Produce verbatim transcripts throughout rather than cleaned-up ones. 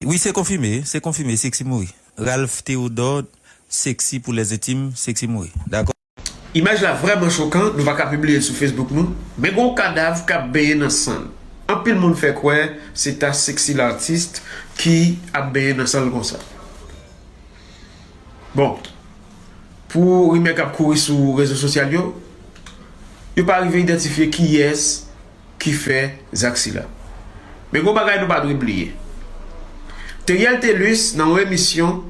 Wi, se konfime, se konfime, Sexy mouri. Ralph Théodore, Sexy pour les intimes, Sexy mouri. Dakò? Imaj la vrèman chokan, nou pa ka pibliye l sou Facebook nou. Men gen yon kadav k ap benyen nan san l. Anpil moun fè kwè se ta Sexy l'artiste ki ap benyen nan san l konsa. Bon, pou rimè k ap kouri sou rezo sosyal yo, yo pa rive idantifye kiyès ki fè zak sila. Men gen yon bagay nou pa dwe bliye. Theriel Thelus, nan yon emisyon,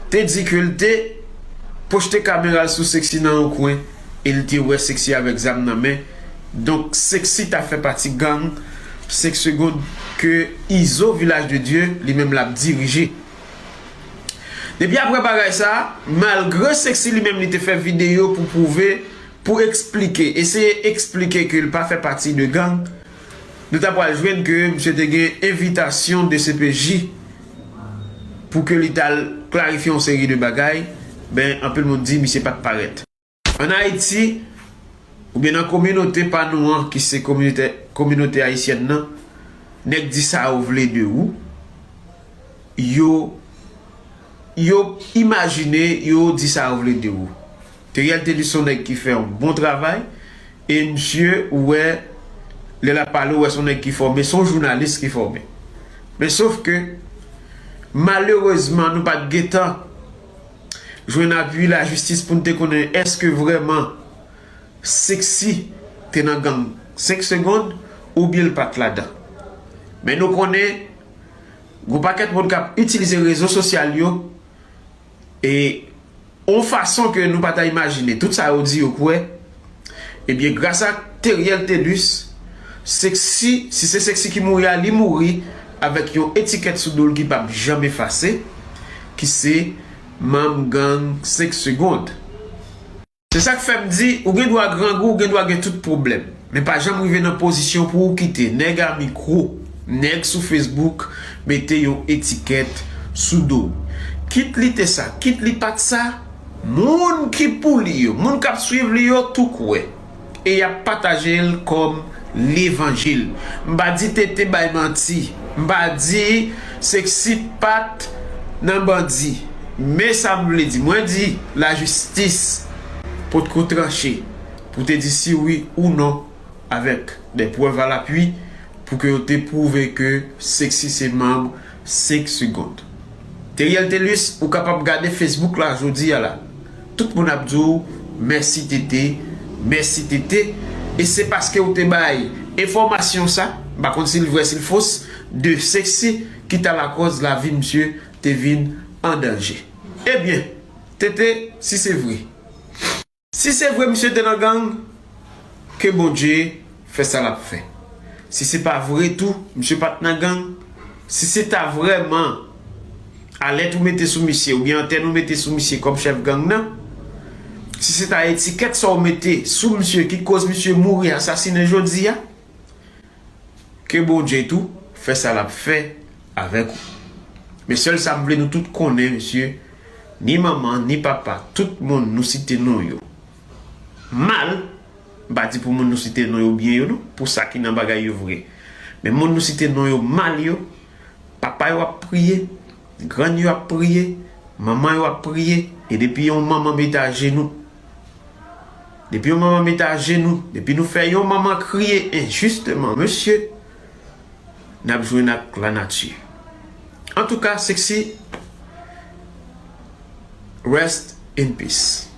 te di ke l te pwojte kamera l sou Sexy nan yon kwen e l te wè Sexy avèk zam nan men. Donk, Sexy ta fè pati gang senk Segonn ke Izo Vilaj de Dye li menm l ap dirije. Depi apre bagay sa, malgre Sexy li menm li te fè videyo pou pwouve, pou eksplike, eseye eksplike ke l pa fè pati de gang, nou ta pral jwenn ke misye te gen envitasyon de C P J pou ke li t al klarifye yon seri de bagay, ben, anpil moun di misye pa t parèt. Ann Ayiti, oubyen nan kominote pa nou an, ki se kominote, kominote ayisyèn nan, nèg di sa yo vle de ou, yo, yo imajine, yo di sa yo vle de ou. Theriel Thelus se yon nèg ki fè yon bon travay, e misye, ou wè, lè l ap pale, ou wè se yon nèg ki fòme, se yon jounalis ki fòme. Men sof ke, malerezman, nou pa t gentan jwenn apui lajistis pou n te konnen èske vrèman Sexy te nan gang senk Segonn oubyen l pa t ladan. Men nou konnen, gon pakèt moun k ap itilize rezo sosyal yo e yon fason ke nou pa ta imajine. Tout sa yo di yo kwè. Ebyen, gras a Theriel Thelus, Sexy, si se Sexy ki mouri a, li mouri avèk yon etikèt sou do l ki p ap janm efase, ki se manm gang senk Segonn. Se sa k fè m di, ou gen dwa grangou, ou gen dwa gen tout pwoblèm. Men pa janm rive nan pozisyon pou ou kite nèg a mikwo, nèg sou Facebook mete yon etikèt sou do w. Kit li te sa, kit li pa t sa, moun ki pou li yo, moun k ap swiv li yo tou kwè. E y ap pataje l kòm levanjil. M pa di Tete bay manti. M pa di Sexy pa t nan bandi. Men sa m vle di. Mwen di lajistis potko tranche pou te di si wi ou non avèk de prèv a lapui pou ke yo te pwouve ke Sexy se manm senk Segonn. Theriel Thelus, ou kapab gade Facebook la jodi a la. Tout moun ap di w mèsi Tete, mèsi Tete. E se paske ou te bay enfòmasyon sa, m pa konn si l vrè, si l fos, de Sexy ki ta lakòz lavi misye te vin an danje. Ebyen, Tete, si se vre, si se vre misye te nan gang, ke Bondye fè sa l ap fè. Si se pa vre tou, misye pa t nan gang, si se ta vrèman alèt ou mete sou misye oubyen antèn ou mete sou misye kòm chèf gang nan, si se ta etikèt sa ou mete sou misye ki koz misye mouri asasinen jodi a, ke Bondye tou fè sa l ap fè avèk ou. Men sèl sa m vle nou tout konnen, mesye, ni manman, ni papa, tout moun nou site non yo mal, m pa di pou moun nou site non yo byen yo non, pou sa ki nan bagay yo vre. Men moun nou site non yo mal yo, papa yo ap priye, grann yo ap priye, manman yo ap priye, e depi yon manman mete ajenou, depi yon manman mete ajenou, depi nou fè yon manman kriye enjisteman, mesye, n ap jwenn ak lanati. Antouka, Sexy, rest in peace.